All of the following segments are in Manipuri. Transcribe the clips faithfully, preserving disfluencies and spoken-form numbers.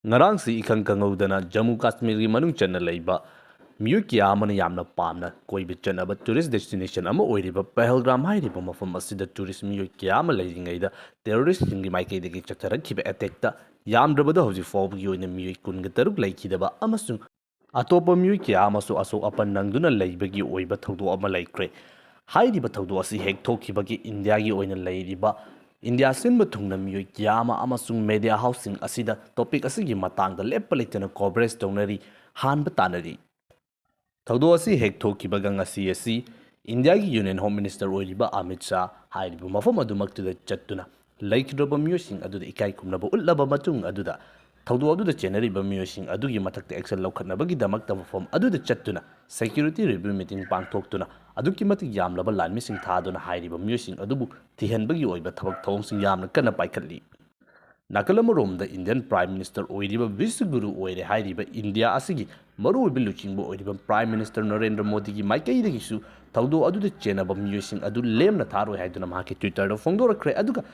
ꯉꯔꯥꯡꯁꯤ ꯏꯈꯪ ꯈꯪꯍꯧꯗꯅ ꯖꯝꯃꯨ ꯀꯥꯁꯃꯤꯔꯒꯤ ꯃꯅꯨꯡ ꯆꯟꯅ ꯂꯩꯕ ꯃꯤꯑꯣꯏ ꯀꯌꯥ ꯑꯃꯅ ꯌꯥꯝꯅ ꯄꯥꯝꯅ ꯀꯣꯏꯕ ꯆꯠꯅꯕ tourist destination ꯑꯃ ꯑꯣꯏꯔꯤꯕ ꯄꯍꯜꯒꯥꯝ ꯍꯥꯏꯔꯤꯕ ꯃꯐꯝ ꯑꯁꯤꯗ tourist ꯃꯤꯑꯣꯏ ꯀꯌꯥ ꯑꯃ ꯂꯩꯔꯤꯉꯩꯗ terroristꯁꯤꯡꯒꯤ ꯃꯥꯏꯀꯩꯗꯒꯤ ꯆꯠꯊꯔꯛꯈꯤꯕ attackꯇ ꯌꯥꯝꯗ꯭ꯔꯕꯗ ꯍꯧꯖꯤꯛ ꯐꯥꯎꯕꯒꯤ ꯑꯣꯏꯅ ꯃꯤꯑꯣꯏ ꯀꯨꯟꯒ ꯇꯔꯨꯛ ꯂꯩꯈꯤꯗꯕ ꯑꯃꯁꯨꯡ ꯑꯇꯣꯞꯄ ꯃꯤꯑꯣꯏ ꯀꯌꯥ ꯑꯃꯁꯨ ꯑꯁꯣꯛ ꯑꯄꯟ ꯅꯪꯗꯨꯅ ꯂꯩꯕꯒꯤ ꯑꯣꯏꯕ ꯊꯧꯗꯣꯛ ꯑꯃ ꯂꯩꯈ꯭ꯔꯦ꯫ ꯍꯥꯏꯔꯤꯕ ꯊꯧꯗꯣꯛ ꯑꯁꯤ ꯍꯦꯛ ꯊꯣꯛꯈꯤꯕꯒꯤ ꯏꯟꯗꯤꯌꯥꯒꯤ ꯑꯣꯏꯅ ꯂꯩꯔꯤꯕ ꯏꯟꯗꯤꯌꯥ ꯁꯤꯟꯕ ꯊꯨꯡꯅ ꯃꯤꯑꯣꯏ ꯀꯌꯥ ꯑꯃ ꯑꯃꯁꯨꯡ media houseꯁꯤꯡ ꯑꯁꯤꯗ topic ꯑꯁꯤꯒꯤ ꯃꯇꯥꯡꯗ ꯂꯦꯞꯄ ꯂꯩꯇꯅ coverage ꯇꯧꯅꯔꯤ, ꯍꯥꯟꯕ ꯇꯥꯅꯔꯤ꯫ ꯊꯧꯗꯣꯛ ꯑꯁꯤ ꯍꯦꯛ ꯊꯣꯛꯈꯤꯕꯒ ꯉꯁꯤ ꯑꯁꯤ ꯏꯟꯗꯤꯌꯥꯒꯤ Union Home Minister ꯑꯣꯏꯔꯤꯕ ꯑꯃꯤꯠ ꯁꯥꯍ ꯍꯥꯏꯔꯤꯕ ꯃꯐꯝ ꯑꯗꯨꯃꯛꯇꯨꯗ ꯆꯠꯇꯨꯅ ꯂꯩꯈꯤꯗ꯭ꯔꯕ ꯃꯤꯑꯣꯏꯁꯤꯡ ꯑꯗꯨꯗ ꯏꯀꯥꯏ ꯈꯨꯝꯅꯕ ꯎꯠꯂꯕ ꯃꯇꯨꯡ ꯑꯗꯨꯗ ꯊꯧꯗꯣꯛ ꯑꯗꯨꯗ ꯆꯦꯟꯅꯔꯤꯕ ꯃꯤꯑꯣꯏꯁꯤꯡ ꯑꯗꯨꯒꯤ ꯃꯊꯛꯇ action ꯂꯧꯈꯠꯅꯕꯒꯤꯗꯃꯛꯇ ꯃꯐꯝ ꯑꯗꯨꯗ ꯆꯠꯇꯨꯅ security review meeting ꯄꯥꯡꯊꯣꯛꯇꯨꯅ ꯑꯗꯨꯛꯀꯤ ꯃꯇꯤꯛ ꯌꯥꯝꯂꯕ ꯂꯥꯟꯃꯤꯁꯤꯡ ꯊꯥꯗꯨꯅ ꯍꯥꯏꯔꯤꯕ ꯃꯤꯑꯣꯏꯁꯤꯡ ꯑꯗꯨꯕꯨ ꯊꯤꯍꯟꯕꯒꯤ ꯑꯣꯏꯕ ꯊꯕꯛ ꯊꯧꯑꯣꯡꯁꯤꯡ ꯌꯥꯝꯅ ꯀꯟꯅ ꯄꯥꯏꯈꯠꯂꯤ꯫ ꯅꯥꯀꯜ ꯑꯃꯔꯣꯝꯗ Indian Prime Minister ꯑꯣꯏꯔꯤꯕ ꯕꯤꯁ꯭ꯋꯒꯨꯔꯨ ꯑꯣꯏꯔꯦ ꯍꯥꯏꯔꯤꯕ ꯏꯟꯗꯤꯌꯥ ꯑꯁꯤꯒꯤ ꯃꯔꯨꯑꯣꯏꯕ ꯂꯨꯆꯤꯡꯕ ꯑꯣꯏꯔꯤꯕ Prime Minister ꯅꯔꯦꯟꯗ꯭ꯔ ꯃꯣꯗꯤꯒꯤ ꯃꯥꯏꯀꯩꯗꯒꯤꯁꯨ ꯊꯧꯗꯣꯛ ꯑꯗꯨꯗ ꯆꯦꯟꯅꯕ ꯃꯤꯑꯣꯏꯁꯤꯡ ꯑꯗꯨ ꯂꯦꯝꯅ ꯊꯥꯔꯣꯏ ꯍꯥꯏꯗꯨꯅ ꯃꯍꯥꯛꯀꯤ Twitterꯗ ꯐꯣꯡꯗꯣꯔꯛꯈ꯭ꯔꯦ꯫ ꯑꯗꯨꯒ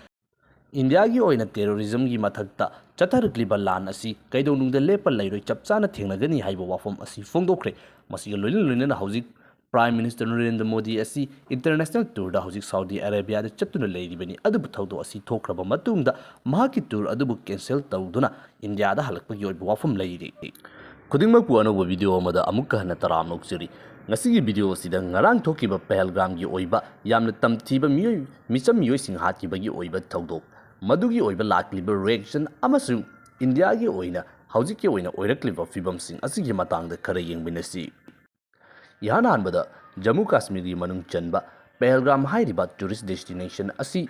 ꯏꯟꯗꯤꯌꯥꯒꯤ ꯑꯣꯏꯅ terrorismꯒꯤ ꯃꯊꯛꯇ ꯆꯠꯊꯔꯛꯂꯤꯕ ꯂꯥꯟ ꯑꯁꯤ ꯀꯩꯗꯧꯅꯨꯡꯗ ꯂꯦꯞꯄ ꯂꯩꯔꯣꯏ, ꯆꯞ ꯆꯥꯅ ꯊꯦꯡꯅꯒꯅꯤ ꯍꯥꯏꯕ ꯋꯥꯐꯝ ꯑꯁꯤ ꯐꯣꯡꯗꯣꯛꯈ꯭ꯔꯦ꯫ ꯃꯁꯤꯒ ꯂꯣꯏꯅ ꯂꯣꯏꯅꯅ ꯍꯧꯖꯤꯛ Prime Minister ꯅꯔꯦꯟꯗ꯭ꯔ ꯃꯣꯗꯤ ꯑꯁꯤ international tourꯗ ꯍꯧꯖꯤꯛ ꯁꯥꯎꯗꯤ ꯑꯔꯦꯕꯤꯌꯥꯗ ꯆꯠꯇꯨꯅ ꯂꯩꯔꯤꯕꯅꯤ꯫ ꯑꯗꯨꯕꯨ ꯊꯧꯗꯣꯛ ꯑꯁꯤ ꯊꯣꯛꯈ꯭ꯔꯕ ꯃꯇꯨꯡꯗ ꯃꯍꯥꯛꯀꯤ tour ꯑꯗꯨꯕꯨ cancel ꯇꯧꯗꯨꯅ ꯏꯟꯗꯤꯌꯥꯗ ꯍꯜꯂꯛꯄꯒꯤ ꯑꯣꯏꯕ ꯋꯥꯐꯝ ꯂꯩꯔꯤ꯫ ꯈꯨꯗꯤꯡꯃꯛꯄꯨ ꯑꯅꯧꯕ video ꯑꯃꯗ ꯑꯃꯨꯛꯀ ꯍꯟꯅ ꯇꯔꯥꯝꯅ ꯑꯣꯛꯆꯔꯤ꯫ ꯉꯁꯤꯒꯤ video ꯑꯁꯤꯗ ꯉꯔꯥꯡ ꯊꯣꯛꯈꯤꯕ ꯄꯍꯜꯒꯥꯝꯒꯤ ꯑꯣꯏꯕ ꯌꯥꯝꯅ ꯇꯝꯊꯤꯕ ꯃꯤꯑꯣꯏ, ꯃꯤꯆꯝ ꯃꯤꯑꯣꯏꯁꯤꯡ ꯍꯥꯠꯈꯤꯕꯒꯤ ꯑꯣꯏꯕ ꯊꯧꯗꯣꯛ, ꯃꯗꯨꯒꯤ ꯑꯣꯏꯕ ꯂꯥꯛꯂꯤꯕ reaction ꯑꯃꯁꯨꯡ ꯏꯟꯗꯤꯌꯥꯒꯤ ꯑꯣꯏꯅ ꯍꯧꯖꯤꯛꯀꯤ ꯑꯣꯏꯅ ꯑꯣꯏꯔꯛꯂꯤꯕ ꯐꯤꯕꯝꯁꯤꯡ ꯑꯁꯤꯒꯤ ꯃꯇꯥꯡꯗ ꯈꯔ ꯌꯦꯡꯃꯤꯟꯅꯁꯤ꯫ ꯏꯍꯥꯟ ꯍꯥꯟꯕꯗ ꯖꯝꯃꯨ ꯀꯥꯁꯃꯤꯔꯒꯤ ꯃꯅꯨꯡ ꯆꯟꯕ ꯄꯍꯜꯒꯥꯝ ꯍꯥꯏꯔꯤꯕ tourist destination ꯑꯁꯤ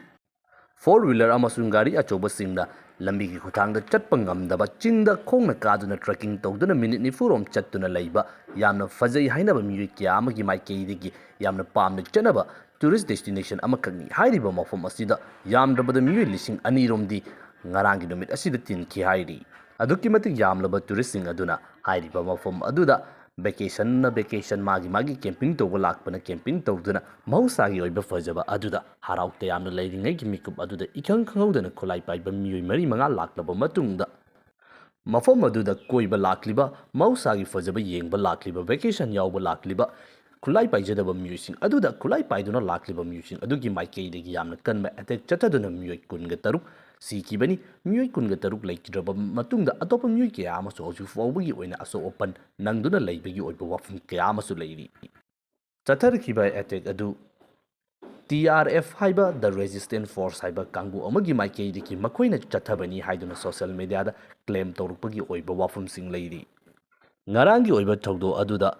four wheeler ꯑꯃꯁꯨꯡ ꯒꯥꯔꯤ ꯑꯆꯧꯕꯁꯤꯡꯅ ꯂꯝꯕꯤꯒꯤ ꯈꯨꯊꯥꯡꯗ ꯆꯠꯄ ꯉꯝꯗꯕ, ꯆꯤꯡꯗ ꯈꯣꯡꯅ ꯀꯥꯗꯨꯅ trekking ꯇꯧꯗꯨꯅ ꯃꯤꯅꯤꯠ ꯅꯤꯐꯨ ꯔꯣꯝ ꯆꯠꯇꯨꯅ ꯂꯩꯕ ꯌꯥꯝꯅ ꯐꯖꯩ ꯍꯥꯏꯅꯕ ꯃꯤꯑꯣꯏ ꯀꯌꯥ ꯑꯃꯒꯤ ꯃꯥꯏꯀꯩꯗꯒꯤ ꯌꯥꯝꯅ ꯄꯥꯝꯅ ꯆꯠꯅꯕ tourist destination ꯑꯃꯈꯛꯅꯤ꯫ ꯍꯥꯏꯔꯤꯕ ꯃꯐꯝ ꯑꯁꯤꯗ ꯌꯥꯝꯗ꯭ꯔꯕꯗ ꯃꯤꯑꯣꯏ ꯂꯤꯁꯤꯡ ꯑꯅꯤ ꯔꯣꯝꯗꯤ ꯉꯔꯥꯡꯒꯤ ꯅꯨꯃꯤꯠ ꯑꯁꯤꯗ ꯇꯤꯟꯈꯤ ꯍꯥꯏꯔꯤ꯫ ꯑꯗꯨꯛꯀꯤ ꯃꯇꯤꯛ ꯌꯥꯝꯂꯕ touristꯁꯤꯡ ꯑꯗꯨꯅ ꯍꯥꯏꯔꯤꯕ ꯃꯐꯝ ꯑꯗꯨꯗ vacation ꯅ vacation, ꯃꯥꯒꯤ ꯃꯥꯒꯤ camping ꯇꯧꯕ ꯂꯥꯛꯄꯅ camping ꯇꯧꯗꯨꯅ ꯃꯍꯧꯁꯥꯒꯤ ꯑꯣꯏꯕ ꯐꯖꯕ ꯑꯗꯨꯗ ꯍꯔꯥꯎ ꯇꯌꯥꯝꯅ ꯂꯩꯔꯤꯉꯩꯒꯤ ꯃꯤꯀꯨꯞ ꯑꯗꯨꯗ ꯏꯈꯪ ꯈꯪꯍꯧꯗꯅ ꯈꯨꯠꯂꯥꯏ ꯄꯥꯏꯕ ꯃꯤꯑꯣꯏ ꯃꯔꯤ ꯃꯉꯥ ꯂꯥꯛꯂꯕ ꯃꯇꯨꯡꯗ ꯃꯐꯝ ꯑꯗꯨꯗ ꯀꯣꯏꯕ ꯂꯥꯛꯂꯤꯕ, ꯃꯍꯧꯁꯥꯒꯤ ꯐꯖꯕ ꯌꯦꯡꯕ ꯂꯥꯛꯂꯤꯕ, vacation ꯌꯥꯎꯕ ꯂꯥꯛꯂꯤꯕ ꯈꯨꯠꯂꯥꯏ ꯄꯥꯏꯖꯗꯕ ꯃꯤꯑꯣꯏꯁꯤꯡ ꯑꯗꯨꯗ ꯈꯨꯠꯂꯥꯏ ꯄꯥꯏꯗꯨꯅ ꯂꯥꯛꯂꯤꯕ ꯃꯤꯑꯣꯏꯁꯤꯡ ꯑꯗꯨꯒꯤ ꯃꯥꯏꯀꯩꯗꯒꯤ ꯌꯥꯝꯅ ꯀꯟꯕ attack ꯆꯠꯊꯗꯨꯅ ꯃꯤꯑꯣꯏ ꯀꯨꯟꯒ ꯇꯔꯨꯛ ꯁꯤꯈꯤꯕꯅꯤ꯫ ꯃꯤꯑꯣꯏ ꯀꯨꯟꯒ ꯇꯔꯨꯛ ꯂꯩꯈꯤꯗ꯭ꯔꯕ ꯃꯇꯨꯡꯗ ꯑꯇꯣꯞꯄ ꯃꯤꯑꯣꯏ ꯀꯌꯥ ꯑꯃꯁꯨ ꯍꯧꯖꯤꯛ ꯐꯥꯎꯕꯒꯤ ꯑꯣꯏꯅ ꯑꯁꯣꯛ ꯑꯄꯟ ꯅꯪꯗꯨꯅ ꯂꯩꯕꯒꯤ ꯑꯣꯏꯕ ꯋꯥꯐꯝ ꯀꯌꯥ ꯑꯃꯁꯨ ꯂꯩꯔꯤ꯫ ꯆꯠꯊꯔꯛꯈꯤꯕ attack ꯑꯗꯨ T R F ꯍꯥꯏꯕ, The Resistance Force ꯍꯥꯏꯕ ꯀꯥꯡꯕꯨ ꯑꯃꯒꯤ ꯃꯥꯏꯀꯩꯗꯒꯤ ꯃꯈꯣꯏꯅ ꯆꯠꯊꯕꯅꯤ ꯍꯥꯏꯗꯨꯅ social media ꯗ claim ꯇꯧꯔꯛꯄꯒꯤ ꯑꯣꯏꯕ ꯋꯥꯐꯝꯁꯤꯡ ꯂꯩꯔꯤ꯫ ꯉꯔꯥꯡꯒꯤ ꯑꯣꯏꯕ ꯊꯧꯗꯣꯛ ꯑꯗꯨꯗ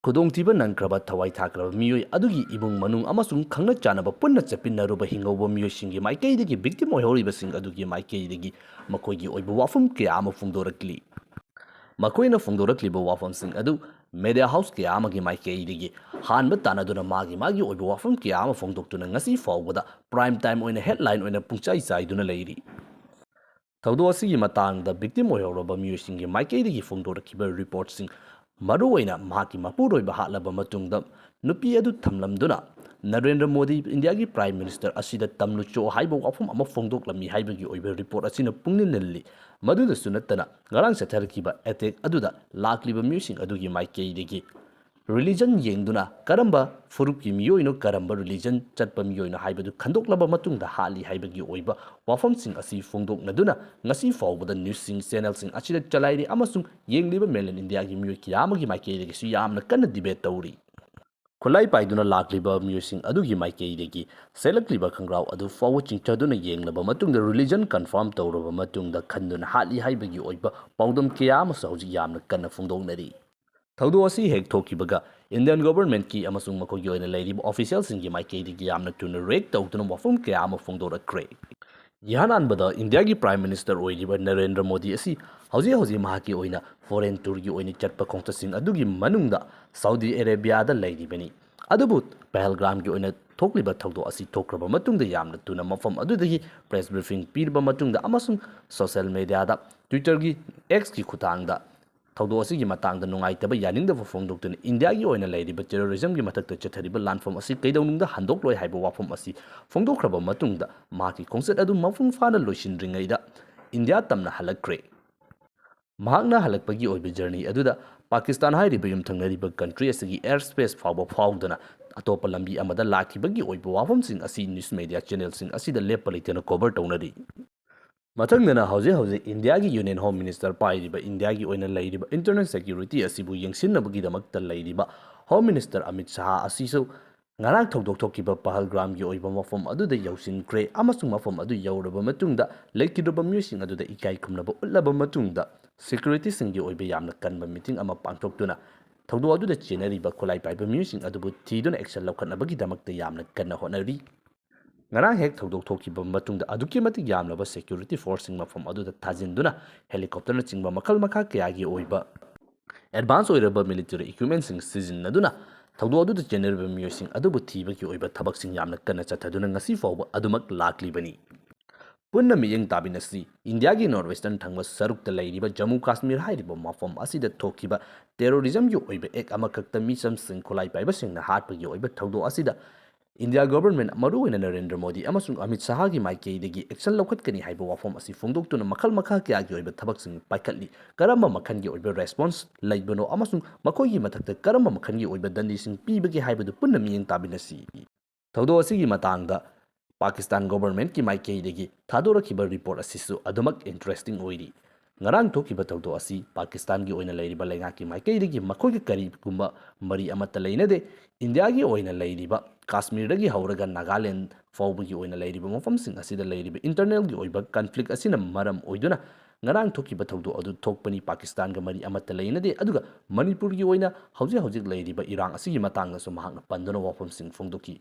ꯈꯨꯗꯣꯡꯊꯤꯕ ꯅꯪꯈ꯭ꯔꯕ, ꯊꯋꯥꯏ ꯊꯥꯈ꯭ꯔꯕ ꯃꯤꯑꯣꯏ ꯑꯗꯨꯒꯤ ꯏꯃꯨꯡ ꯃꯅꯨꯡ ꯑꯃꯁꯨꯡ ꯈꯪꯅ ꯆꯥꯟꯅꯕ ꯄꯨꯟꯅ ꯆꯠꯃꯤꯟꯅꯔꯨꯕ ꯍꯤꯡꯍꯧꯕ ꯃꯤꯑꯣꯏꯁꯤꯡꯒꯤ ꯃꯥꯏꯀꯩꯗꯒꯤ victim ꯑꯣꯏꯍꯧꯔꯤꯕꯁꯤꯡ ꯑꯗꯨꯒꯤ ꯃꯥꯏꯀꯩꯗꯒꯤ ꯃꯈꯣꯏꯒꯤ ꯑꯣꯏꯕ ꯋꯥꯐꯝ ꯀꯌꯥ ꯑꯃ ꯐꯣꯡꯗꯣꯔꯛꯂꯤ꯫ ꯃꯈꯣꯏꯅ ꯐꯣꯡꯗꯣꯔꯛꯂꯤꯕ ꯋꯥꯐꯝꯁꯤꯡ ꯑꯗꯨ media house ꯀꯌꯥ ꯑꯃꯒꯤ ꯃꯥꯏꯀꯩꯗꯒꯤ ꯍꯥꯟꯕ ꯇꯥꯟꯅꯗꯨꯅ ꯃꯥꯒꯤ ꯃꯥꯒꯤ ꯑꯣꯏꯕ ꯋꯥꯐꯝ ꯀꯌꯥ ꯑꯃ ꯐꯣꯡꯗꯣꯛꯇꯨꯅ ꯉꯁꯤ ꯐꯥꯎꯕꯗ prime time ꯑꯣꯏꯅ headline ꯑꯣꯏꯅ ꯄꯨꯡꯆꯥꯏ ꯆꯥꯏꯗꯨꯅ ꯂꯩꯔꯤ꯫ ꯊꯧꯗꯣꯛ ꯑꯁꯤꯒꯤ ꯃꯇꯥꯡꯗ victim ꯑꯣꯏꯍꯧꯔꯕ ꯃꯤꯑꯣꯏꯁꯤꯡꯒꯤ ꯃꯥꯏꯀꯩꯗꯒꯤ ꯐꯣꯡꯗꯣꯔꯛꯈꯤꯕ reportꯁꯤꯡ, ꯃꯔꯨꯑꯣꯏꯅ ꯃꯍꯥꯛꯀꯤ ꯃꯄꯨꯔꯣꯏꯕ ꯍꯥꯠꯂꯕ ꯃꯇꯨꯡꯗ ꯅꯨꯄꯤ ꯑꯗꯨ ꯊꯝꯂꯝꯗꯨꯅ ꯅꯔꯦꯟꯗ꯭ꯔ ꯃꯣꯗꯤ ꯏꯟꯗꯤꯌꯥꯒꯤ prime minister ꯑꯁꯤꯗ ꯇꯝꯂꯨꯆꯣ ꯍꯥꯏꯕ ꯋꯥꯐꯝ ꯑꯃ ꯐꯣꯡꯗꯣꯛꯂꯝꯃꯤ ꯍꯥꯏꯕꯒꯤ ꯑꯣꯏꯕ report ꯑꯁꯤꯅ ꯄꯨꯛꯅꯤꯡ ꯅꯤꯜꯍꯜꯂꯤ꯫ ꯃꯗꯨꯗꯁꯨ ꯅꯠꯇꯅ ꯉꯔꯥꯡ ꯆꯠꯊꯔꯛꯈꯤꯕ attack ꯑꯗꯨꯗ ꯂꯥꯛꯂꯤꯕ ꯃꯤꯑꯣꯏꯁꯤꯡ ꯑꯗꯨꯒꯤ ꯃꯥꯏꯀꯩꯗꯒꯤ religion ꯌꯦꯡꯗꯨꯅ ꯀꯔꯝꯕ ꯐꯨꯔꯨꯞꯀꯤ ꯃꯤꯑꯣꯏꯅꯣ, ꯀꯔꯝꯕ religion ꯆꯠꯄ ꯃꯤꯑꯣꯏꯅꯣ ꯍꯥꯏꯕꯗꯨ ꯈꯟꯗꯣꯛꯂꯕ ꯃꯇꯨꯡꯗ ꯍꯥꯠꯂꯤ ꯍꯥꯏꯕꯒꯤ ꯑꯣꯏꯕ ꯋꯥꯐꯝꯁꯤꯡ ꯑꯁꯤ ꯐꯣꯡꯗꯣꯛꯅꯗꯨꯅ ꯉꯁꯤ ꯐꯥꯎꯕꯗ newsꯁꯤꯡ channelꯁꯤꯡ ꯑꯁꯤꯗ ꯆꯂꯥꯏꯔꯤ ꯑꯃꯁꯨꯡ ꯌꯦꯡꯂꯤꯕ mainland ꯏꯟꯗꯤꯌꯥꯒꯤ ꯃꯤꯑꯣꯏ ꯀꯌꯥ ꯑꯃꯒꯤ ꯃꯥꯏꯀꯩꯗꯒꯤꯁꯨ ꯌꯥꯝꯅ ꯀꯟꯅ debate ꯇꯧꯔꯤ꯫ ꯈꯨꯠꯂꯥꯏ ꯄꯥꯏꯗꯨꯅ ꯂꯥꯛꯂꯤꯕ ꯃꯤꯑꯣꯏꯁꯤꯡ ꯑꯗꯨꯒꯤ ꯃꯥꯏꯀꯩꯗꯒꯤ ꯁꯦꯠꯂꯛꯂꯤꯕ ꯈꯣꯡꯒ꯭ꯔꯥꯎ ꯑꯗꯨ ꯐꯥꯎꯕ ꯆꯤꯡꯊꯗꯨꯅ ꯌꯦꯡꯂꯕ ꯃꯇꯨꯡꯗ religion confirm ꯇꯧꯔꯕ ꯃꯇꯨꯡꯗ ꯈꯟꯗꯨꯅ ꯍꯥꯠꯂꯤ ꯍꯥꯏꯕꯒꯤ ꯑꯣꯏꯕ ꯄꯥꯎꯗꯝ ꯀꯌꯥ ꯑꯃꯁꯨ ꯍꯧꯖꯤꯛ ꯌꯥꯝꯅ ꯀꯟꯅ ꯐꯣꯡꯗꯣꯛꯅꯔꯤ꯫ ꯊꯧꯗꯣꯛ ꯑꯁꯤ ꯍꯦꯛ ꯊꯣꯛꯈꯤꯕꯒ Indian governmentꯀꯤ ꯑꯃꯁꯨꯡ ꯃꯈꯣꯏꯒꯤ ꯑꯣꯏꯅ ꯂꯩꯔꯤꯕ officialꯁꯤꯡꯒꯤ ꯃꯥꯏꯀꯩꯗꯒꯤ ꯌꯥꯝꯅ ꯊꯨꯅ react ꯇꯧꯗꯨꯅ ꯋꯥꯐꯝ ꯀꯌꯥ ꯑꯃ ꯐꯣꯡꯗꯣꯔꯛꯈ꯭ꯔꯦ꯫ ꯏꯍꯥꯟ ꯍꯥꯟꯕꯗ ꯏꯟꯗꯤꯌꯥꯒꯤ prime minister ꯑꯣꯏꯔꯤꯕ ꯅꯔꯦꯟꯗ꯭ꯔ ꯃꯣꯗꯤ ꯑꯁꯤ ꯍꯧꯖꯤꯛ ꯍꯧꯖꯤꯛ ꯃꯍꯥꯛꯀꯤ ꯑꯣꯏꯅ foreign tourꯒꯤ ꯑꯣꯏꯅ ꯆꯠꯄ ꯈꯣꯡꯆꯠꯁꯤꯡ ꯑꯗꯨꯒꯤ ꯃꯅꯨꯡꯗ ꯁꯥꯎꯗꯤ ꯑꯔꯦꯕꯤꯌꯥꯗ ꯂꯩꯔꯤꯕꯅꯤ꯫ ꯑꯗꯨꯕꯨ ꯄꯍꯜꯒꯥꯝꯒꯤ ꯑꯣꯏꯅ ꯊꯣꯛꯂꯤꯕ ꯊꯧꯗꯣꯛ ꯑꯁꯤ ꯊꯣꯛꯈ꯭ꯔꯕ ꯃꯇꯨꯡꯗ ꯌꯥꯝꯅ ꯊꯨꯅ ꯃꯐꯝ ꯑꯗꯨꯗꯒꯤ press briefing ꯄꯤꯔꯕ ꯃꯇꯨꯡꯗ ꯑꯃꯁꯨꯡ social mediaꯗ, Twitterꯒꯤ, Xꯀꯤ ꯈꯨꯠꯊꯥꯡꯗ ꯊꯧꯗꯣꯛ ꯑꯁꯤꯒꯤ ꯃꯇꯥꯡꯗ ꯅꯨꯡꯉꯥꯏꯇꯕ, ꯌꯥꯅꯤꯡꯗꯕ ꯐꯣꯡꯗꯣꯛꯇꯨꯅ ꯏꯟꯗꯤꯌꯥꯒꯤ ꯑꯣꯏꯅ ꯂꯩꯔꯤꯕ terrorismꯒꯤ ꯃꯊꯛꯇ ꯆꯠꯊꯔꯤꯕ ꯂꯥꯟꯐꯝ ꯑꯁꯤ ꯀꯩꯗꯧꯅꯨꯡꯗ ꯍꯟꯗꯣꯛꯂꯣꯏ ꯍꯥꯏꯕ ꯋꯥꯐꯝ ꯑꯁꯤ ꯐꯣꯡꯗꯣꯛꯈ꯭ꯔꯕ ꯃꯇꯨꯡꯗ ꯃꯍꯥꯛꯀꯤ ꯈꯣꯡꯆꯠ ꯑꯗꯨ ꯃꯄꯨꯡ ꯐꯥꯅ ꯂꯣꯏꯁꯤꯟꯗ꯭ꯔꯤꯉꯩꯗ ꯏꯟꯗꯤꯌꯥ ꯇꯝꯅ ꯍꯜꯂꯛꯈ꯭ꯔꯦ꯫ ꯃꯍꯥꯛꯅ ꯍꯜꯂꯛꯄꯒꯤ ꯑꯣꯏꯕ ꯖꯔꯅꯤ ꯑꯗꯨꯗ ꯄꯥꯀꯤꯁꯇꯥꯟ ꯍꯥꯏꯔꯤꯕ ꯌꯨꯝꯊꯪꯅꯔꯤꯕ ꯀꯟꯇ꯭ꯔꯤ ꯑꯁꯤꯒꯤ ꯑꯦꯌꯔ ꯁ꯭ꯄꯦꯁ ꯐꯥꯎꯕ ꯐꯥꯎꯗꯨꯅ ꯑꯇꯣꯞꯄ ꯂꯝꯕꯤ ꯑꯃꯗ ꯂꯥꯛꯈꯤꯕꯒꯤ ꯑꯣꯏꯕ ꯋꯥꯐꯝꯁꯤꯡ ꯑꯁꯤ ꯅ꯭ꯌꯨꯁ ꯃꯦꯗꯤꯌꯥ ꯆꯦꯅꯦꯜꯁꯤꯡ ꯑꯁꯤꯗ ꯂꯦꯞꯄ ꯂꯩꯇꯅ ꯀꯣꯚꯔ ꯇꯧꯅꯔꯤ꯫ ꯃꯊꯪꯗꯅ ꯍꯧꯖꯤꯛ ꯍꯧꯖꯤꯛ ꯏꯟꯗꯤꯌꯥꯒꯤ ꯌꯨꯅꯤꯌꯟ ꯍꯣꯝ ꯃꯤꯅꯤꯁꯇꯔ ꯄꯥꯏꯔꯤꯕ ꯏꯟꯗꯤꯌꯥꯒꯤ ꯑꯣꯏꯅ ꯂꯩꯔꯤꯕ ꯏꯟꯇꯔꯅꯦꯜ ꯁꯦꯀ꯭ꯌꯨꯔꯤꯇꯤ ꯑꯁꯤꯕꯨ ꯌꯦꯡꯁꯤꯟꯅꯕꯒꯤꯗꯃꯛꯇ ꯂꯩꯔꯤꯕ ꯍꯣꯝ ꯃꯤꯅꯤꯁꯇꯔ ꯑꯃꯤꯠ ꯁꯥꯍ ꯑꯁꯤꯁꯨ ꯉꯔꯥꯡ ꯊꯧꯗꯣꯛ ꯊꯣꯛꯈꯤꯕ ꯄꯍꯜꯒ꯭ꯔꯥꯝꯒꯤ ꯑꯣꯏꯕ ꯃꯐꯝ ꯑꯗꯨꯗ ꯌꯧꯁꯤꯟꯈ꯭ꯔꯦ ꯑꯃꯁꯨꯡ ꯃꯐꯝ ꯑꯗꯨ ꯌꯧꯔꯕ ꯃꯇꯨꯡꯗ ꯂꯩꯈꯤꯗ꯭ꯔꯕ ꯃꯤꯑꯣꯏꯁꯤꯡ ꯑꯗꯨꯗ ꯏꯀꯥꯏ ꯈꯨꯝꯅꯕ ꯎꯠꯂꯕ ꯃꯇꯨꯡꯗ ꯁꯦꯀ꯭ꯌꯨꯔꯤꯇꯤꯁꯤꯡꯒꯤ ꯑꯣꯏꯕ ꯌꯥꯝꯅ ꯀꯟꯕ ꯃꯤꯇꯤꯡ ꯑꯃ ꯄꯥꯡꯊꯣꯛꯇꯨꯅ ꯊꯧꯗꯣꯛ ꯑꯗꯨꯗ ꯆꯦꯟꯅꯔꯤꯕ ꯈꯨꯠꯂꯥꯏ ꯄꯥꯏꯕ ꯃꯤꯑꯣꯏꯁꯤꯡ ꯑꯗꯨꯕꯨ ꯊꯤꯗꯨꯅ ꯑꯦꯛꯁꯟ ꯂꯧꯈꯠꯅꯕꯒꯤꯗꯃꯛꯇ ꯌꯥꯝꯅ ꯀꯟꯅ ꯍꯣꯠꯅꯔꯤ꯫ ꯉꯔꯥꯡ ꯍꯦꯛ ꯊꯧꯗꯣꯛ ꯊꯣꯛꯈꯤꯕ ꯃꯇꯨꯡꯗ ꯑꯗꯨꯛꯀꯤ ꯃꯇꯤꯛ ꯌꯥꯝꯂꯕ ꯁꯦꯀ꯭ꯌꯨꯔꯤꯇꯤ ꯐꯣꯔꯁꯁꯤꯡ ꯃꯐꯝ ꯑꯗꯨꯗ ꯊꯥꯖꯤꯟꯗꯨꯅ ꯍꯦꯂꯤꯀꯣꯞꯇꯔꯅꯆꯤꯡꯕ ꯃꯈꯜ ꯃꯈꯥ ꯀꯌꯥꯒꯤ ꯑꯣꯏꯕ ꯑꯦꯗꯚꯥꯟꯁ ꯑꯣꯏꯔꯕ ꯃꯤꯂꯤꯇꯔꯤ ꯏꯀ꯭ꯋꯤꯞꯃꯦꯟꯁꯤꯡ ꯁꯤꯖꯤꯟꯅꯗꯨꯅ ꯊꯧꯗꯣꯛ ꯑꯗꯨꯗ ꯆꯦꯟꯅꯔꯤꯕ ꯃꯤꯑꯣꯏꯁꯤꯡ ꯑꯗꯨꯕꯨ ꯊꯤꯕꯒꯤ ꯑꯣꯏꯕ ꯊꯕꯛꯁꯤꯡ ꯌꯥꯝꯅ ꯀꯟꯅ ꯆꯠꯊꯗꯨꯅ ꯉꯁꯤ ꯐꯥꯎꯕ ꯑꯗꯨꯃꯛ ꯂꯥꯛꯂꯤꯕꯅꯤ꯫ ꯄꯨꯟꯅ ꯃꯤꯠꯌꯦꯡ ꯇꯥꯃꯤꯟꯅꯁꯤ꯫ ꯏꯟꯗꯤꯌꯥꯒꯤ ꯅꯣꯔꯠ ꯋꯦꯁꯇꯔꯟ ꯊꯪꯕ ꯁꯔꯨꯛꯇ ꯂꯩꯔꯤꯕ ꯖꯝꯃꯨ ꯀꯥꯁꯃꯤꯔ ꯍꯥꯏꯔꯤꯕ ꯃꯐꯝ ꯑꯁꯤꯗ ꯊꯣꯛꯈꯤꯕ ꯇꯦꯔꯣꯔꯤꯖꯝꯒꯤ ꯑꯣꯏꯕ ꯑꯦꯛ ꯑꯃꯈꯛꯇ ꯃꯤꯆꯝꯁꯤꯡ ꯈꯨꯠꯂꯥꯏ ꯄꯥꯏꯕꯁꯤꯡꯅ ꯍꯥꯠꯄꯒꯤ ꯑꯣꯏꯕ ꯊꯧꯗꯣꯛ ꯑꯁꯤꯗ ꯏꯟꯗꯤꯌꯥ ꯒꯣꯚꯔꯟꯃꯦꯟꯠ, ꯃꯔꯨꯑꯣꯏꯅ ꯅꯔꯦꯟꯗ꯭ꯔ ꯃꯣꯗꯤ ꯑꯃꯁꯨꯡ ꯑꯃꯤꯠ ꯁꯥꯍꯒꯤ ꯃꯥꯏꯀꯩꯗꯒꯤ ꯑꯦꯛꯁꯟ ꯂꯧꯈꯠꯀꯅꯤ ꯍꯥꯏꯕ ꯋꯥꯐꯝ ꯑꯁꯤ ꯐꯣꯡꯗꯣꯛꯇꯨꯅ ꯃꯈꯜ ꯃꯈꯥ ꯀꯌꯥꯒꯤ ꯑꯣꯏꯕ ꯊꯕꯛꯁꯤꯡ ꯄꯥꯏꯈꯠꯂꯤ꯫ ꯀꯔꯝꯕ ꯃꯈꯜꯒꯤ ꯑꯣꯏꯕ ꯔꯦꯁꯄꯣꯟꯁ ꯂꯩꯕꯅꯣ ꯑꯃꯁꯨꯡ ꯃꯈꯣꯏꯒꯤ ꯃꯊꯛꯇ ꯀꯔꯝꯕ ꯃꯈꯜꯒꯤ ꯑꯣꯏꯕ ꯗꯟꯗꯤꯁꯤꯡ ꯄꯤꯕꯒꯦ ꯍꯥꯏꯕꯗꯨ ꯄꯨꯟꯅ ꯃꯤꯠꯌꯦꯡ ꯇꯥꯃꯤꯟꯅꯁꯤ꯫ ꯊꯧꯗꯣꯛ ꯑꯁꯤꯒꯤ ꯃꯇꯥꯡꯗ ꯄꯥꯀꯤꯁꯇꯥꯟ ꯒꯣꯚꯔꯟꯃꯦꯟꯠꯀꯤ ꯃꯥꯏꯀꯩꯗꯒꯤ ꯊꯥꯗꯣꯔꯛꯈꯤꯕ ꯔꯤꯄꯣꯔꯠ ꯑꯁꯤꯁꯨ ꯑꯗꯨꯃꯛ ꯏꯟꯇꯔꯦꯁꯇꯤꯡ ꯑꯣꯏꯔꯤ꯫ ꯉꯔꯥꯡ ꯊꯣꯛꯈꯤꯕ ꯊꯧꯗꯣꯛ ꯑꯁꯤ ꯄꯥꯀꯤꯁꯇꯥꯟꯒꯤ ꯑꯣꯏꯅ ꯂꯩꯔꯤꯕ ꯂꯩꯉꯥꯛꯀꯤ ꯃꯥꯏꯀꯩꯗꯒꯤ ꯃꯈꯣꯏꯒ ꯀꯔꯤꯒꯨꯝꯕ ꯃꯔꯤ ꯑꯃꯠꯇ ꯂꯩꯅꯗꯦ꯫ ꯏꯟꯗꯤꯌꯥꯒꯤ ꯑꯣꯏꯅ ꯂꯩꯔꯤꯕ ꯀꯥꯁꯃꯤꯔꯗꯒꯤ ꯍꯧꯔꯒ ꯅꯥꯒꯥꯂꯦꯟꯗ ꯐꯥꯎꯕꯒꯤ ꯑꯣꯏꯅ ꯂꯩꯔꯤꯕ ꯃꯐꯝꯁꯤꯡ ꯑꯁꯤꯗ ꯂꯩꯔꯤꯕ ꯏꯟꯇꯔꯅꯦꯜꯒꯤ ꯑꯣꯏꯕ ꯀꯟꯐ꯭ꯂꯤꯛ ꯑꯁꯤꯅ ꯃꯔꯝ ꯑꯣꯏꯗꯨꯅ ꯉꯔꯥꯡ ꯊꯣꯛꯈꯤꯕ ꯊꯧꯗꯣꯛ ꯑꯗꯨ ꯊꯣꯛꯄꯅꯤ꯫ ꯄꯥꯀꯤꯁꯇꯥꯟꯒ ꯃꯔꯤ ꯑꯃꯠꯇ ꯂꯩꯅꯗꯦ꯫ ꯑꯗꯨꯒ ꯃꯅꯤꯄꯨꯔꯒꯤ ꯑꯣꯏꯅ ꯍꯧꯖꯤꯛ ꯍꯧꯖꯤꯛ ꯂꯩꯔꯤꯕ ꯏꯔꯥꯡ ꯑꯁꯤꯒꯤ ꯃꯇꯥꯡꯗꯁꯨ ꯃꯍꯥꯛꯅ ꯄꯟꯗꯨꯅ ꯋꯥꯐꯝꯁꯤꯡ ꯐꯣꯡꯗꯣꯛꯈꯤ꯫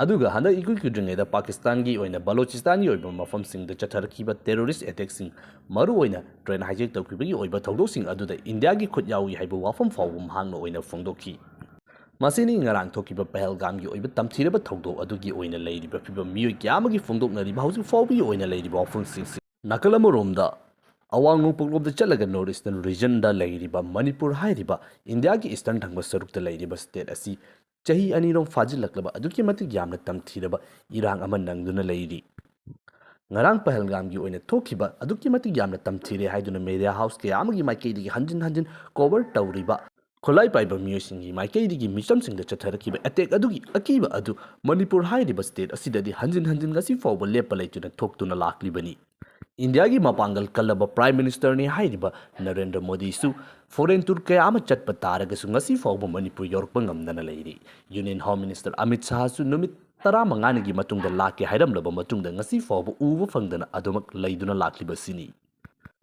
ꯑꯗꯨꯒ ꯍꯟꯗꯛ ꯏꯀꯨꯏ ꯀꯨꯏꯗ꯭ꯔꯤꯉꯩꯗ ꯄꯥꯀꯤꯁꯇꯥꯟꯒꯤ ꯑꯣꯏꯅ ꯕꯂꯣꯆꯤꯁꯇꯥꯟꯒꯤ ꯑꯣꯏꯕ ꯃꯐꯝꯁꯤꯡꯗ ꯆꯠꯊꯔꯛꯈꯤꯕ ꯇꯦꯔꯣꯔꯤꯁ ꯑꯦꯇꯦꯛꯁꯤꯡ, ꯃꯔꯨꯑꯣꯏꯅ ꯇ꯭ꯔꯦꯟ ꯍꯥꯏꯖꯦꯛ ꯇꯧꯈꯤꯕꯒꯤ ꯑꯣꯏꯕ ꯊꯧꯗꯣꯛꯁꯤꯡ ꯑꯗꯨꯗ ꯏꯟꯗꯤꯌꯥꯒꯤ ꯈꯨꯠ ꯌꯥꯎꯏ ꯍꯥꯏꯕ ꯋꯥꯐꯝ ꯐꯥꯎꯕ ꯃꯍꯥꯛꯅ ꯑꯣꯏꯅ ꯐꯣꯡꯗꯣꯛꯈꯤ꯫ ꯃꯁꯤꯅꯤ ꯉꯔꯥꯡ ꯊꯣꯛꯈꯤꯕ ꯄꯍꯜꯒꯥꯝꯒꯤ ꯑꯣꯏꯕ ꯇꯝꯊꯤꯔꯕ ꯊꯧꯗꯣꯛ ꯑꯗꯨꯒꯤ ꯑꯣꯏꯅ ꯂꯩꯔꯤꯕ ꯐꯤꯕꯝ꯫ ꯃꯤꯑꯣꯏ ꯀꯌꯥ ꯑꯃꯒꯤ ꯐꯣꯡꯗꯣꯛꯅꯔꯤꯕ ꯍꯧꯖꯤꯛ ꯐꯥꯎꯕꯒꯤ ꯑꯣꯏꯅ ꯂꯩꯔꯤꯕ ꯋꯥꯐꯝꯁꯤꯡꯁꯤ ꯅꯥꯀꯜ ꯑꯃꯔꯣꯝꯗ ꯑꯋꯥꯡ ꯅꯣꯡꯄꯣꯛꯂꯣꯝꯗ ꯆꯠꯂꯒ ꯅꯣꯔꯠ ꯏꯁꯇꯔꯟ ꯔꯤꯖꯟꯗ ꯂꯩꯔꯤꯕ ꯃꯅꯤꯄꯨꯔ ꯍꯥꯏꯔꯤꯕ ꯏꯟꯗꯤꯌꯥꯒꯤ ꯏꯁꯇꯔꯟ ꯊꯪꯕ ꯁꯔꯨꯛꯇ ꯂꯩꯔꯤꯕ ꯁ꯭ꯇꯦꯠ ꯑꯁꯤ ꯆꯍꯤ ꯑꯅꯤꯔꯣꯝ ꯐꯥꯖꯤꯜꯂꯛꯂꯕ ꯑꯗꯨꯛꯀꯤ ꯃꯇꯤꯛ ꯌꯥꯝꯅ ꯇꯝꯊꯤꯔꯕ ꯏꯔꯥꯡ ꯑꯃ ꯅꯪꯗꯨꯅ ꯂꯩꯔꯤ꯫ ꯉꯔꯥꯡ ꯄꯍꯜꯒꯥꯝꯒꯤ ꯑꯣꯏꯅ ꯊꯣꯛꯈꯤꯕ ꯑꯗꯨꯛꯀꯤ ꯃꯇꯤꯛ ꯌꯥꯝꯅ ꯇꯝꯊꯤꯔꯦ ꯍꯥꯏꯗꯨꯅ media house ꯀꯌꯥ ꯑꯃꯒꯤ ꯃꯥꯏꯀꯩꯗꯒꯤ ꯍꯟꯖꯤꯟ ꯍꯟꯖꯤꯟ cover ꯇꯧꯔꯤꯕ ꯈꯨꯠꯂꯥꯏ ꯄꯥꯏꯕ ꯃꯤꯑꯣꯏꯁꯤꯡꯒꯤ ꯃꯥꯏꯀꯩꯗꯒꯤ ꯃꯤꯆꯝꯁꯤꯡꯗ ꯆꯠꯊꯔꯛꯈꯤꯕ attack ꯑꯗꯨꯒꯤ ꯑꯀꯤꯕ ꯑꯗꯨ ꯃꯅꯤꯄꯨꯔ ꯍꯥꯏꯔꯤꯕ state ꯑꯁꯤꯗꯗꯤ ꯍꯟꯖꯤꯟ ꯍꯟꯖꯤꯟ ꯉꯁꯤ ꯐꯥꯎꯕ ꯂꯦꯞꯄ ꯂꯩꯇꯅ ꯊꯣꯛꯇꯨꯅ ꯂꯥꯛꯂꯤꯕꯅꯤ꯫ ꯏꯟꯗꯤꯌꯥꯒꯤ ꯃꯄꯥꯡꯒꯜ ꯀꯜꯂꯕ Prime Ministerꯅꯤ ꯍꯥꯏꯔꯤꯕ ꯅꯔꯦꯟꯗ꯭ꯔ ꯃꯣꯗꯤꯁꯨ foreign tour ꯀꯌꯥ ꯑꯃ ꯆꯠꯄ ꯇꯥꯔꯒꯁꯨ ꯉꯁꯤ ꯐꯥꯎꯕ ꯃꯅꯤꯄꯨꯔ ꯌꯧꯔꯛꯄ ꯉꯝꯗꯅ ꯂꯩꯔꯤ꯫ Union Home Minister ꯑꯃꯤꯠ ꯁꯥꯍꯁꯨ ꯅꯨꯃꯤꯠ ꯇꯔꯥꯃꯉꯥꯅꯤꯒꯤ ꯃꯇꯨꯡꯗ ꯂꯥꯛꯀꯦ ꯍꯥꯏꯔꯝꯂꯕ ꯃꯇꯨꯡꯗ ꯉꯁꯤ ꯐꯥꯎꯕ ꯎꯕ ꯐꯪꯗꯅ ꯑꯗꯨꯃꯛ ꯂꯩꯗꯨꯅ ꯂꯥꯛꯂꯤꯕꯁꯤꯅꯤ꯫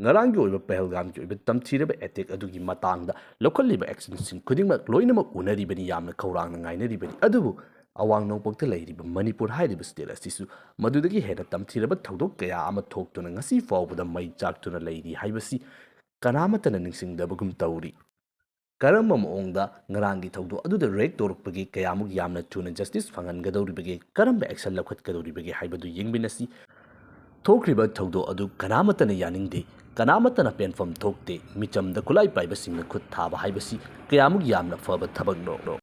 ꯉꯔꯥꯡꯒꯤ ꯑꯣꯏꯕ ꯄꯍꯜꯒꯥꯝꯒꯤ ꯑꯣꯏꯕ ꯇꯝꯊꯤꯔꯕ attack ꯑꯗꯨꯒꯤ ꯃꯇꯥꯡꯗ ꯂꯧꯈꯠꯂꯤꯕ actionꯁꯤꯡ ꯈꯨꯗꯤꯡꯃꯛ ꯂꯣꯏꯅꯃꯛ ꯎꯅꯔꯤꯕꯅꯤ, ꯌꯥꯝꯅ ꯈꯧꯔꯥꯡꯅ ꯉꯥꯏꯅꯔꯤꯕꯅꯤ꯫ ꯑꯗꯨꯕꯨ ꯑꯋꯥꯡ ꯅꯣꯡꯄꯣꯛꯇ ꯂꯩꯔꯤꯕ ꯃꯅꯤꯄꯨꯔ ꯍꯥꯏꯔꯤꯕ state ꯑꯁꯤꯁꯨ ꯃꯗꯨꯗꯒꯤ ꯍꯦꯟꯅ ꯇꯝꯊꯤꯔꯕ ꯊꯧꯗꯣꯛ ꯀꯌꯥ ꯑꯃ ꯊꯣꯛꯇꯨꯅ ꯉꯁꯤ ꯐꯥꯎꯕꯗ ꯃꯩ ꯆꯥꯛꯇꯨꯅ ꯂꯩꯔꯤ ꯍꯥꯏꯕꯁꯤ ꯀꯅꯥꯃꯠꯇꯅ ꯅꯤꯡꯁꯤꯡꯗꯕꯒꯨꯝ ꯇꯧꯔꯤ꯫ ꯀꯔꯝꯕ ꯃꯑꯣꯡꯗ ꯉꯔꯥꯡꯒꯤ ꯊꯧꯗꯣꯛ ꯑꯗꯨꯗ react ꯇꯧꯔꯛꯄꯒꯦ, ꯀꯌꯥꯃꯨꯛ ꯌꯥꯝꯅ ꯊꯨꯅ justice ꯐꯪꯍꯟꯒꯗꯧꯔꯤꯕꯒꯦ, ꯀꯔꯝꯕ action ꯂꯧꯈꯠꯀꯗꯧꯔꯤꯕꯒꯦ ꯍꯥꯏꯕꯗꯨ ꯌꯦꯡꯃꯤꯟꯅꯁꯤ꯫ ꯊꯣꯛꯈ꯭ꯔꯤꯕ ꯊꯧꯗꯣꯛ ꯑꯗꯨ ꯀꯅꯥꯃꯠꯇꯅ ꯌꯥꯅꯤꯡꯗꯦ, ꯀꯅꯥꯃꯠꯇꯅ ꯄꯦꯟꯐꯝ ꯊꯣꯛꯇꯦ꯫ ꯃꯤꯆꯝꯗ ꯈꯨꯠꯂꯥꯏ ꯄꯥꯏꯕꯁꯤꯡꯅ ꯈꯨꯠ ꯊꯥꯕ ꯍꯥꯏꯕꯁꯤ ꯀꯌꯥꯃꯨꯛ ꯌꯥꯝꯅ ꯐꯕ ꯊꯕꯛꯅꯣ?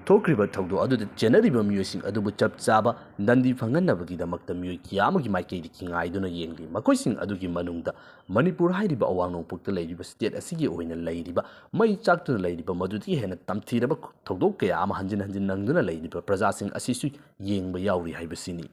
ꯊꯣꯛꯈ꯭ꯔꯤꯕ ꯊꯧꯗꯣꯛ ꯑꯗꯨꯗ ꯆꯦꯟꯅꯔꯤꯕ ꯃꯤꯑꯣꯏꯁꯤꯡ ꯑꯗꯨꯕꯨ ꯆꯞ ꯆꯥꯕ ꯗꯟꯗꯤ ꯐꯪꯍꯟꯅꯕꯒꯤꯗꯃꯛꯇ ꯃꯤꯑꯣꯏ ꯀꯌꯥ ꯑꯃꯒꯤ ꯃꯥꯏꯀꯩꯗꯒꯤ ꯉꯥꯏꯗꯨꯅ ꯌꯦꯡꯂꯤ꯫ ꯃꯈꯣꯏꯁꯤꯡ ꯑꯗꯨꯒꯤ ꯃꯅꯨꯡꯗ ꯃꯅꯤꯄꯨꯔ ꯍꯥꯏꯔꯤꯕ ꯑꯋꯥꯡ ꯅꯣꯡꯄꯣꯛꯇ ꯂꯩꯔꯤꯕ state ꯑꯁꯤꯒꯤ ꯑꯣꯏꯅ ꯂꯩꯔꯤꯕ, ꯃꯩ ꯆꯥꯛꯇꯨꯅ ꯂꯩꯔꯤꯕ, ꯃꯗꯨꯗꯒꯤ ꯍꯦꯟꯅ ꯇꯝꯊꯤꯔꯕ ꯊꯧꯗꯣꯛ ꯀꯌꯥ ꯑꯃ ꯍꯟꯖꯤꯟ ꯍꯟꯖꯤꯟ ꯅꯪꯗꯨꯅ ꯂꯩꯔꯤꯕ ꯄ꯭ꯔꯖꯥꯁꯤꯡ ꯑꯁꯤꯁꯨ ꯌꯦꯡꯕ ꯌꯥꯎꯔꯤ ꯍꯥꯏꯕꯁꯤꯅꯤ꯫